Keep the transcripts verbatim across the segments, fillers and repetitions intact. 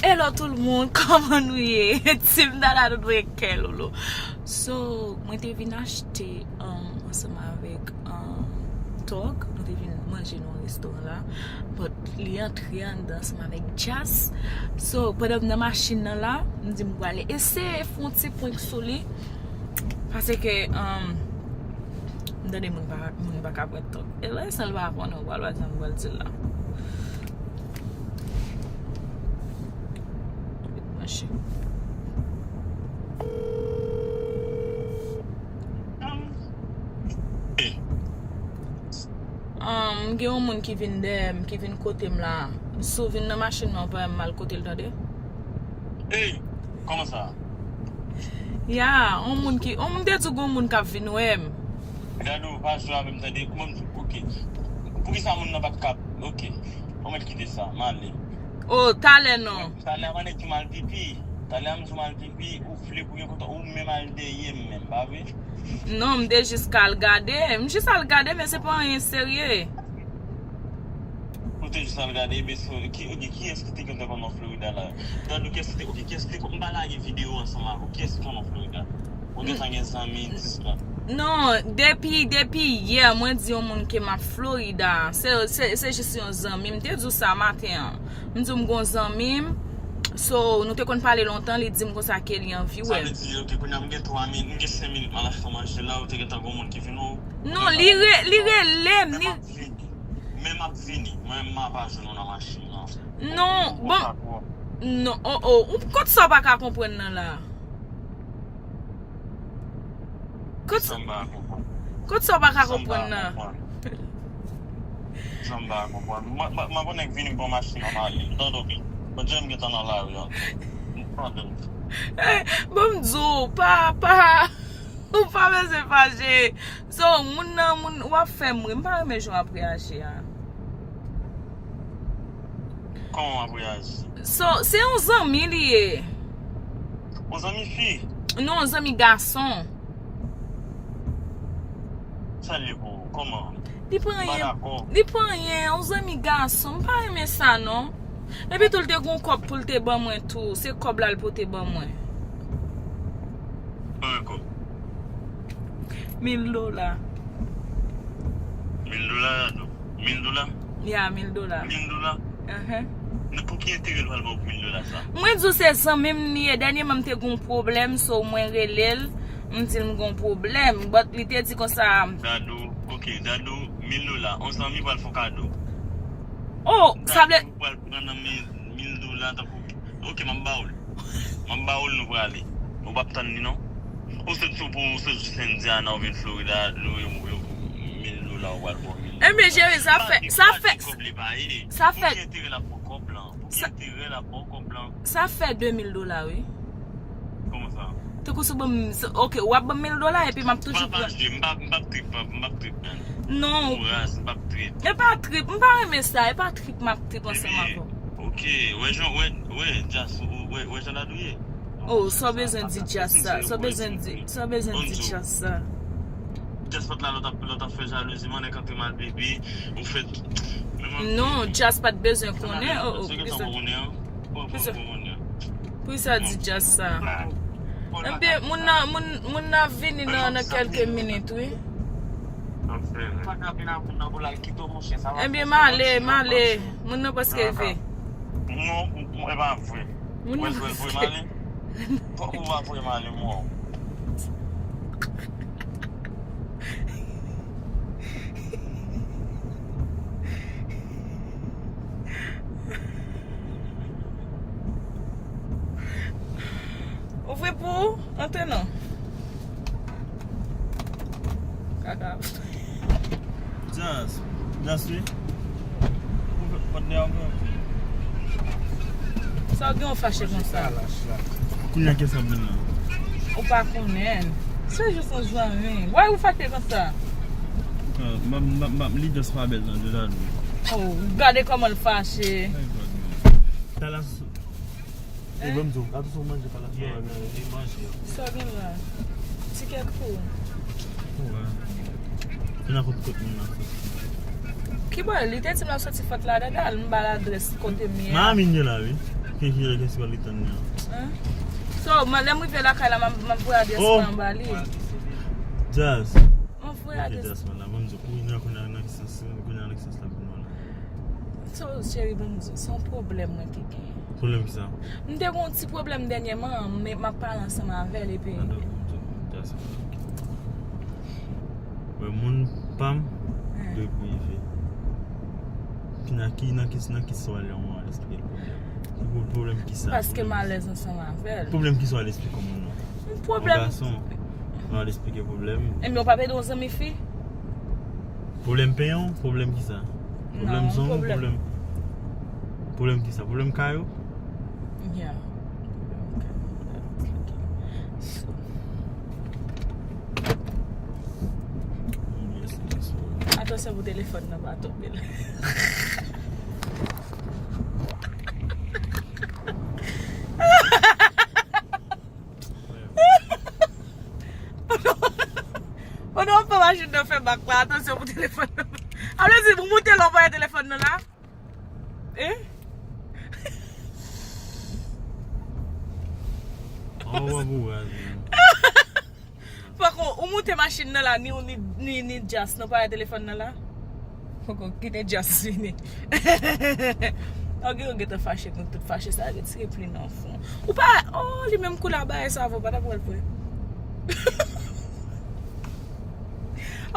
Hello tout moun, kòman nou ye? Team Dada tout mwen kè lolo. So, mwen te vin achte um, ansanm avèk um, Tòg, nou te vin manje nan restoran la. But li antre anndan ansanm avèk Jazz. So, pandan m nan machin nan la, m di m prale eseye fè yon ti prank sou li. Paske um, m tande moun pa, moun pa ka pran Tòg. E lè san l pa konnen, ou pral wè sa m pral di l la. Branche. Um, gen yon moun ki vin dèyè m, ki vin kote m la. Si w vin nan machin nan, ou pa wè m al kote l, tande? Ey, kòman sa? Ya, yon moun ki, yon moun te di gon moun k ap vin wè m. Gade w, pa jwe avè m, tande? Kòman m, oke. Poukisa moun nan pa t ka, oke. Ou mèt kite sa, m ale. O, talè non. Talè a, m annik di m al pipi. Talè a, m di w m al pipi, ou vle pou gen kontan, ou menm al dèyè m menm, pa vre? Non, m te jis ka al gade. M jis al gade, men se pa anyen serye. Ou te jis al gade, ebyen, so, ki, ok, kiyès ki te gentan konn nan Florida la? Dadou, kiyès ki te, ok, kiyès ki te konn, m pa lage videyo ansanm avè w, kiyès ki konn nan Florida? Ou gentan gen zanmi, dis la. Non, depi, depi yè, mwen di yon moun ke m ap Florida. Se, se, se jis yon zanmi. M te di w sa maten an. M di w m gon zanmi m. So, nou te konn pale lontan, li di m konsa ke li anvi wè m. Sa vle di, ok, kounye a m gen twa minit, m gen senk minit, m al achte manje la, ou te gentan gon moun ki vin ou? Non, li re, li rele m, li. Men m ap vini. Men m ap vini. Mwen, m ap pa jwenn ou nan machin nan. Non, bon. Non, oh, oh. Ou, kot sa w pa ka konprann nan la? Kot sa, kot sa w pa ka konprann nan? Sa m pa konprann. Sa m pa konprann. Mwen, mwen, mwen konnen k vini pran machin nan m ale. Tande w byen. Bondye m gentan nan lari an. Tande w. Eh, bon, m di w, pa, pa. Ou pa bezwen fache. So, moun nan, moun, w ap fè m ri. M pa renmen jan w ap reyaji a. Kòman w ap reyaji? So, se yon zanmi li ye. Yon zanmi fi? Non, yon zanmi gason. Sa l ye pou ou? Kòman? Li pa anyen. Li pa anyen, yon zanmi gason. M pa renmen sa, non. Epi tou, l te gon kòb pou l te ban mwen tou. Se kòb la l pote ban mwen. Konbyen kòb? Mil dola. Mil dola, Dadou? Mil dola? Ya, mil dola. Mil dola? Ahn. Nan pou ki enterè l pral ba w pou mil dola sa? Mwen di w se zanmi m li ye. Dènyèman m te gon pwoblèm, so mwen rele l. M di l m gon pwoblèm. But li te di konsa. Dadou, ok, Dadou, mil dola. Yon zanmi pral fè w kado. Oh, sa vle. Dadou pral pran nan mil, mil dola tankou. Ok, m ap ba w l. M ap ba w l, nou prale. Ou p ap tann li, non? Ou sot sou pou, ou sot sou Indiana, ou vin Florida, nou, mil dola, ou pral pran mil dola. Enben, cheri, sa fè, sa fè, sa fè. Pou ki enterè l ap pran kòb lan? Pou ki enterè l ap pran kòb lan? Sa fè de mil dola, wi. Kòman sa? Tankou si w ban m, ok, w ap ban m mil dola, epi m ap toujou pran. Pa, pa jwe, m p ap, m p ap trip, m p ap trip, man. Non. Ou raz, m p ap trip. E pa trip, m pa renmen sa, e pa trip m ap trip ansanm avè w. Ok, wè jan, wè, wè, Jazz, wè, wè jan Dadou ye. Oh, sa w bezwen di Jazz sa, sa w bezwen di, sa w bezwen di Jazz sa. Jazz pa t la lè w t ap, lè w t ap fè jalouzi, man, nèg antre mal bebe, ou fè. Non, Jazz pa t bezwen konnen, oh, oh, poukisa? Poukisa? Poukisa di Jazz sa? Enben, moun nan, moun, moun nan ap vini nan, nan kèlke minit, wi. Enben, m ale, m ale. Moun nan prèske rive. Non, e pa vre. Moun nan prèske. Ou pa voye m ale, mwen. Ouvri pou ou, antre non. Kaka. Jazz. Jazz, wi. Ou fè pòt dèyè w, bro. Sa w gen w fache konsa? Kounye a kiyès k ap vin nan? Ou pa konnen. Se jis yon zanmi. Why ou fache konsa? Ah, m, m, m, li just pa bèl nan de la nou. Oh, gade kòman l fache. Ay, God, man. Talas. E ban m di w, gade sou manje pa la. Yeah, man, li manje. Sa w gen la? Tikèt pou ou? Ou wè. Kounye a kote tout moun nan soti. Ki bò? Li te di m l ap soti Fòt Ladèdal, m ba l adrès kote m ye a. Miami m ye la, wi. Ki, ki, ki, ki, li tann li an? Hein? So, mwen, lè m rive lakay la, m ap, m ap voye adrès mwen an ba li. Jazz. M ap voye adrès. Ok, Jazz, mwen la, ban m di w, kounye a, kounye a, nan ki sans, kounye a, nan ki sans l ap vin la? So, cheri, ban m di w, se yon pwoblèm mwen te genyen. Pwoblèm ki sa? M te gen yon ti pwoblèm dènyèman, men m ap pale ansanm avè l, epi. Adan, ban m di w, Jazz, mwen la. Wè, moun pa m, hmm, dwe prive. Ki nan ki, nan ki, nan ki swa lè mwen al eksplike l pwoblèm? Ki pwo-, pwoblèm ki sa? Paske m alèz ansanm avè l. Pwoblèm ki swa al eksplike moun nan? Yon pwoblèm. Yon gason, mwen al eksplike pwoblèm. Ebyen, w pa ede yon zanmi fi? Pwoblèm penyen w? Pwoblèm ki sa? Pwoblèm zon w? Pwoblèm. Pwoblèm ki sa? Pwoblèm kay ou? Yeah. Atansyon pou telefòn nan pa tonbe la. Pandan w fè machin nan fè bak la, atansyon pou telefòn nan. Apre di, pou moute la, w pa wè telefòn nan la. Eh? An w ap ouvè, man. Poko, ou moute machin nan la, ni ou ni, ni, ni Jazz, nou pa wè telefòn nan la? Poko, kite Jazz vini. Ok, ou gentan fache, nou tout fache, sa retire pli nan fon. Ou pa, oh, li menm kou la, bagay sa, ou pa ta pral pran.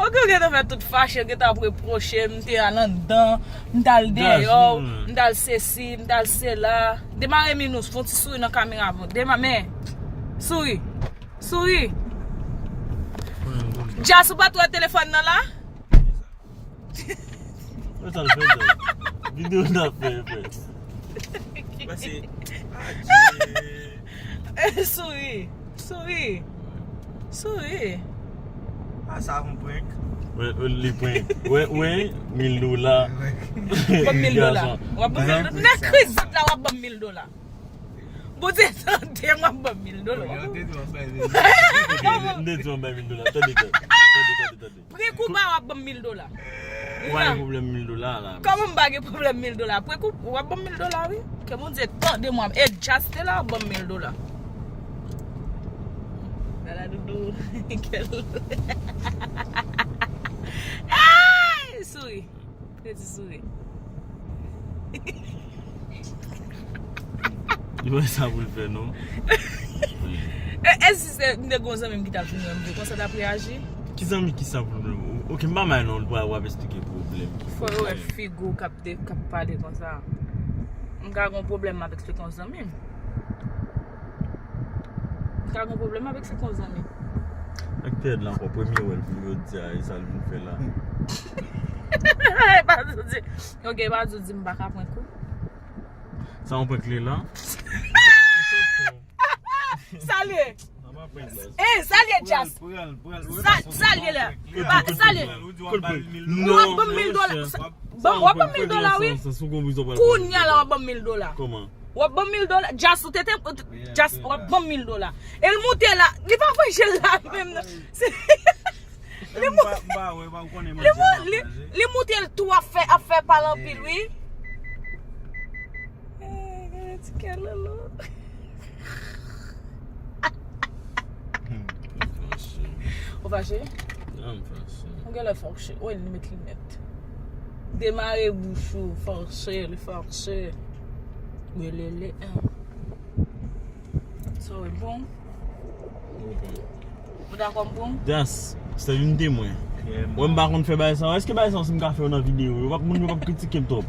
Ok, ou gentan fè tout fache, ou gentan ap repwoche, m te al anndan, m t al dèyè, m t al sesi, m t al sela. Demare Minous, fè yon ti souri nan kamera, bon. Dema-, men, souri. Souri. Jazz, ou pa t wè telefòn nan la? Wè sa l fè, Jazz. Videyo n ap fè, fè. Pase. Adye. Souri. Souri. Souri. A, sa yon prank. Wè, wè, li prank. Wè, wè, mil dola. Ban m mil dola. W ap ban m mil dola. Nan kriz zòt la, w ap ban m mil dola. Bondye tande, w ap ban m mil dola. Yo te di w ap bay mil dola. M te di w ap bay mil dola. Tande, tande, tande, tande, tande. Prank ou pa, w ap ban m mil dola. Ou pa gen pwoblèm mil dola la. Kòman m pa gen pwoblèm mil dola? Prank ou, w ap ban m mil dola, wi. Ke Bondye tande mwen. E Jazz te la, w ap ban m mil dola. Dada doudou. Kèl. Hey! Souri. Kredi souri. Li wè sa pou l fè, non? E, e si se, m te gon zanmi m ki t ap vin wè m vre, konsa t ap reyaji? Ki zanmi ki sa pwoblèm? Ok, m pa mal non, w ap eksplike pwoblèm. Fò yo wè figi w k ap de, k ap pale konsa. M ka gon pwoblèm, m ap eksplike yon zanmi m. M ka gon pwoblèm avèk sa kon zanmi. Ak Ted la ankò, premye wè l pou jodi a, e sa l vin fè la. E pa di w di, ok, e pa di w di m pa ka prank ou. Sa yon prank li la? Salye. Eh, salye Jazz. Sa, salye la. Salye. W ap ban m mil dola. Bon, w ap ban m mil dola, wi. Kounye a la, w ap ban m mil dola. Kòman? W ap ban m mil dola. Jazz, ou te te, Jazz, w ap ban m mil dola. E l moute la. Li pa voye je l la menm, non. Se, li mou-, li mou-, li, li moute l tou ap fè, ap fè pale anpil, wi. Eh, gade ti kè Lolo. Hmm, m fache. Ou fache? Ya, m fache. Ou genlè fache. Ou li met linèt. Demare bouch ou, fache, li fache. Welele, en. Sa w bon? Ou dakò m bon? Jazz, se vin temwen. Wè m pa konn fè bagay sa. Èske bagay sa si m ka fè yo nan videyo, yo p ap, moun yo p ap kritike m twòp?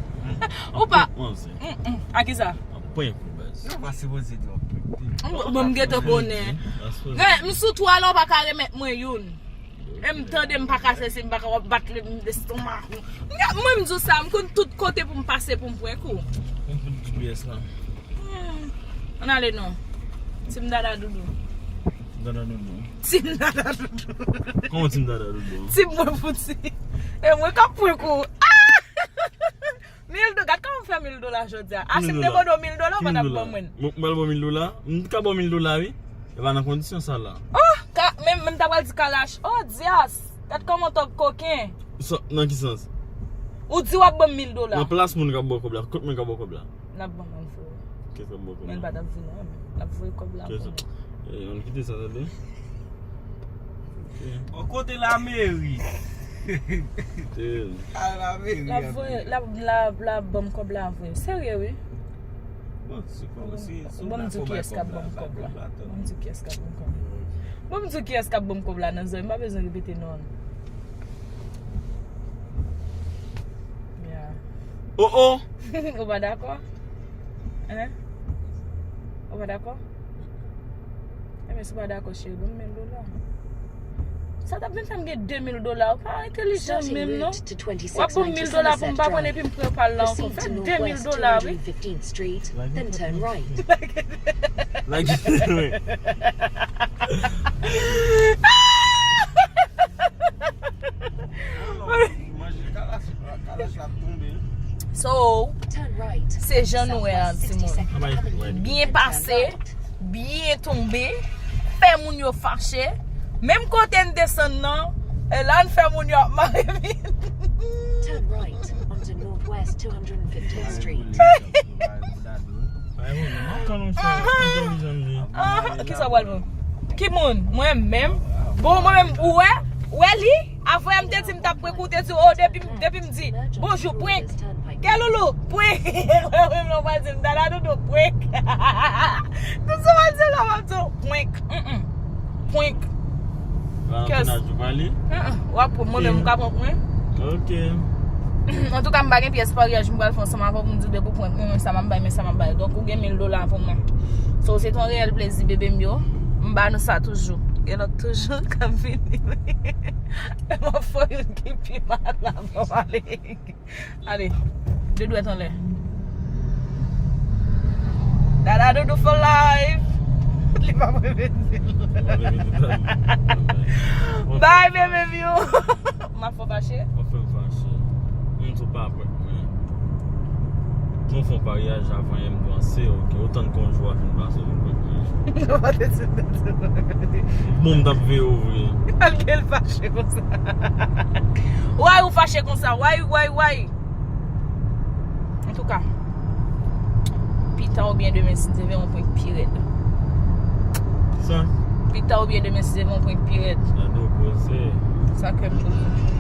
Ou pa. Mm, mm. A ki sa? Ap prank ou, baz. Yo pa sipoze di w ap prank. Bon, m gentan konnen. Men, m sou twa la, ou pa ka remèt mwen youn. E m tande m pa ka sezi, m pa ka w ap bat lestomak ou. Mwen, m di w sa, m konn tout kote pou m pase pou m prank ou. Konn tout G P S la. Hmm. Ann ale non. Team Dada Doudou. Dada Doudou. Team Dada Doudou. Kòman Team Dada Doudou? Team mwen fouti. E mwen k ap prank ou. Ah! Mil do-, gad kòman m fè mil dola jodi a. A, si m te mande w mil dola, ou pa t ap ban mwen. Mil dola. Mwen, mwen ban mil dola. M ka ban mil dola, wi. E pa nan kondisyon sa la. Oh, ka, men, men m ta pral di kalash. Oh, Dias. Gad kòman w tòg koken. Sa, nan ki sans? Ou di w ap ban m mil dola. Nan plas moun k ap ba w kòb la, kot moun k ap ba w kòb la? N ap ban m voye. Kiyès k ap ban w kòb la? Men l pa t ap vini an, men l ap voye kòb la pou mwen. Eh, ann kite sa, tande? Ok. Bon, kote lameri? Kote l? A, lameri. L ap voye, l ap, l ap, l ap ban m kòb la vre. Serye, wi. Bon, si kò-, si, si w dakò bay kòb la, bay kòb la, tande. Ban m di kiyès k ap ban m kòb la. Ban m di kiyès k ap ban m kòb la. Ban m di kiyès k ap ban m kòb la nan zòrèy. M pa bezwen repete non l. Yeah. Oh, oh! Ou pa dakò? Hein? Ou pa dakò? Enben, si w pa dakò, cheri, ban m mil dola. Sa t ap vin fè m gen de mil dola. Ou pa entèlijan menm, non. W ap ban m mil dola pou m pa konn epi m pran pa l la ankò. Fè de mil dola, wi. Like, Manje kalach, kalach la ap tonbe. So, se jan nou wè a, timoun. Byen pase, byen tonbe, fè moun yo fache. Menm kote n desann nan, e la n fè moun yo ap mare vin. Turn right onto Northwest two hundred fiftieth Street. Kisa w pral pran? Ki moun? Mwen menm? Bon, mwen menm, ou wè? Ou wè li? Avè m te di m t ap prank, ou te di, oh, depi, depi m di, bonjou, prank. Kè loulou, prank. Mwen menm, lè w pral di m, dada doudou, prank. Tout sa w pral di la, w ap di, prank. Mm-mm. Prank. Valentine ou pale? Mm-mm. W ap pran mwen menm, m ka pran prank. Ok. Antouka, m pa gen pyès paryaj m pral fè ansanm avè w pou m di w depi w prank mwen, men sa m ap bay, men sa m ap bay. Donk, ou gen mil dola pou mwen. So, se te yon reyèl plezi, bebe m yo. M ba nou sa toujou. Gen lòt toujou k ap vini. M ap fè youn ki pi mal la, bon, ale. Ale, de dwèt anlè. Dada Doudou for life. Li pa mwen vin di l. Bye, bebe m yo. M ap fè w fache? W ap fè m fache. M tou pa prank mwen. Nou fè yon paryaj avan yè m panse, ok. Otan ke yon jou a fin pase, nou prank mwen. Bon, m t ap veye w vre. Al gen l fache konsa. Why ou fache konsa? Why, why, why? Antouka, pita oubyen demen, si Dye vle, yon prank pi rèd. Sa? Pita oubyen demen, si Dye vle, yon prank pi rèd. Sa do poze. Sa kè m poze.